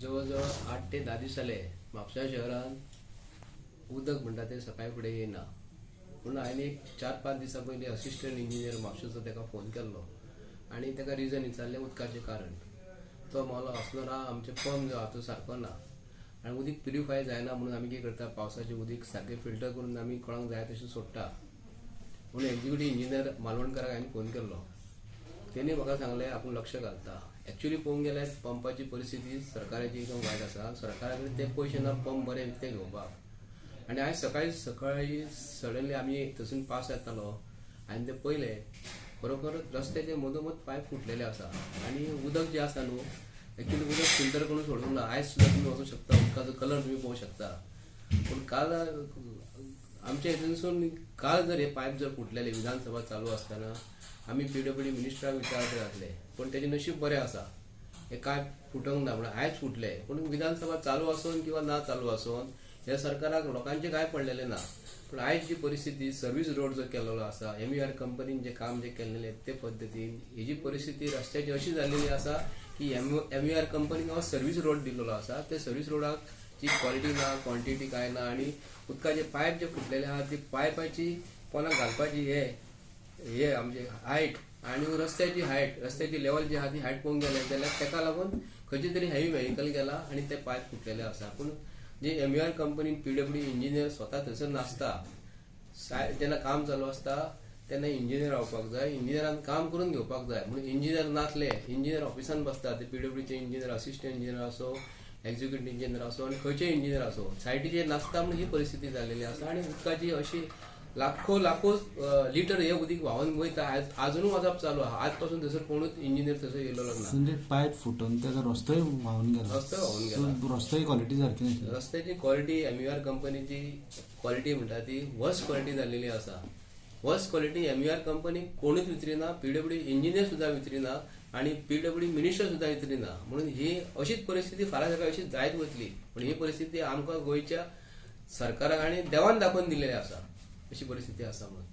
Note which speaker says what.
Speaker 1: जवळ जवळ 8 ते 10 दीस जाले, म्हापसा शहरांत उदक म्हणटा तें सकाळी फुडें येना. पूण हांवें एक 4-5 दिसां पयलीं असिस्टंट इंजिनियर म्हापशेचो ताका फोन केल्लो आनी ताका रिजन विचारलें उदकाचें कारण. तो म्हणलो, असलो ना, आमचें पंप जो आहा तो सारको ना आनी उदीक प्युरिफाय जायना, म्हणून आमी कितें करता, पावसाचें उदीक सारकें फिल्टर करून आमी कोणाक जाय तशें सोडटा म्हणून. एक्झिक्युटीव इंजिनियर मालवणकाराक हांवें फोन केल्लो. तेणी म्हाका सांगलें, आपूण लक्ष घालता. एक्चुअली पळोवंक गेल्यार पंपाची परिस्थिती सरकाराची एकदम वायट आसा. सरकारा कडेन ते पयशे ना पंप बरे विकते घेवपाक. आनी आयज सकाळी सकाळी सडनली आमी थंयसून पास जातालो आनी ते पयले, बरोबर रस्त्याचे मदोमद पायप फुटलेले आसा आनी उदक जें आसा न्हू, एक्चुअली उदक फिल्टर करून सोडूंक ना. आयज सुद्दां तुमी वचूंक शकता, उदकाचो कलर तुमी पळोवंक शकता. पूण काल आमच्या हितूनसून काल जर हे पायप जर फुटलेले विधानसभा चालू आसतना, आमी पीडब्ल्यूडी मिनिस्टराक विचारता जातले. पूण तेजें नशीब बरें आसा, हे काय फुटोंक ना म्हणून आयज फुटले. पूण विधानसभा चालू आसून किंवा ना चालू आसून, ह्या सरकाराक लोकांचें कांय पडलेलें ना. पूण आयज जी परिस्थिती, सर्वीस रोड जो केलेलो आसा, एमयूआर कंपनीन जें काम जें केल्लें ते पद्दतीन, हेजी परिस्थिती रस्त्याची अशी जाल्लेली आसा की एमयूआर कंपनीन हो सर्वीस रोड दिल्लो आसा, ते सर्वीस रोडाक ची क्वॉलिटी ना, क्वॉन्टिटी काय ना. आनी उदकाचे पायप जे फुटलेले आहा, ती पायपाची कोणाक घालपाची हे हे आमचे हायट आनी रस्त्याची हायट, रस्त्याची लेवल जी आहा ती हायट पळोवंक गेले जाल्यार ताका लागून खंयचे तरी हेवी व्हेकल गेला आनी ते पायप फुटलेले आसा. पूण जे एमयूआर कंपनीन पीडब्ल्यूडी इंजिनियर स्वता थंयसर नासता. जेन्ना काम चालू आसता तेन्ना इंजिनियर रावपाक जाय, इंजिनियरान काम करून घेवपाक जाय. म्हणून इंजिनियर नासले, इंजिनियर ऑफिसान बसता. ते पीडब्ल्यूडीचे इंजिनियर, असिस्टंट इंजिनियर असो, एक्झिक्युटीव इंजिनियर असो आनी खंयचे इंजिनियर असो, सायटीचेर नासता, म्हणून ही परिस्थिती जाल्लेली आसा. आनी उदकाची अशी लाखो लाखो लिटर हे उदीक व्हांवन वयता. आज आजुनूय वचप चालू आहा. आज पासून थंयसर कोणूच इंजिनियर थंयसर येयलेलो ना.
Speaker 2: म्हणजे पायप फुटून त्याचा रस्तोय व्हांवन गेला.
Speaker 1: रस्तोय व्हांवन गेला.
Speaker 2: So, रस्तोय क्वालिटी सारकी नासली.
Speaker 1: रस्त्याची क्वॉलिटी, एमयूआर कंपनीची क्वॉलिटी म्हणटा ती वर्स्ट क्वॉलिटी जाल्लेली आसा. वर्स्ट क्वॉलिटी एमयूआर कंपनी कोणूच विचारिना, पीडब्ल्यू इंजिनियर सुद्दां विचारिना आनी पीडब्ल्यू मिनिस्टर सुद्दां विचारिना. म्हणून ही अशीच परिस्थिती फाल्यां सकाळी अशीच जायत वतली. पूण ही परिस्थिती आमकां गोंयच्या सरकाराक आनी देवान दाखोवन दिल्लेली आसा, अशी परिस्थिती आसा म्हणून.